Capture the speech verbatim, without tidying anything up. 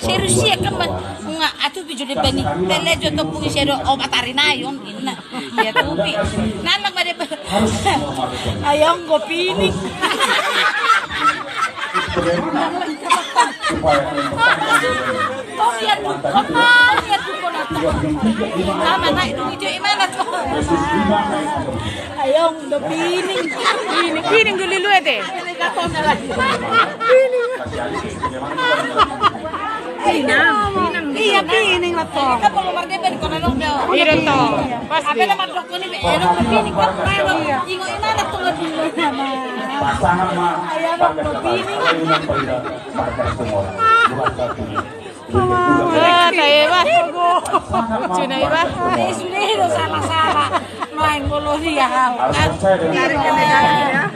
Serius ia kan, Bang. Nga, atupi jo deba ni. Pele jo topung isi do obat ari nai on, inna. Ia tupi. Nandang ma deba. Ayong do pining. Tong ia tu, tong ia tu kona tong. Ama nai dung ijo imana tong. Ayong do pining. Pining, pining do lilu ete. Inang, inang. Ia pining ma tong. Kan kalau mardeba di kona dong do. Ida tong. Pasti. Apa nama dokter ni? Elok pining kan. Ingo imana tong lebih. Pasangan ma. Ayong do pining. Markas Tumor. Bukan satu. Ah, tai, Bas. Lucu na, Bas. Sudah itu salah-salah. Main bola dia. Harus percaya dengan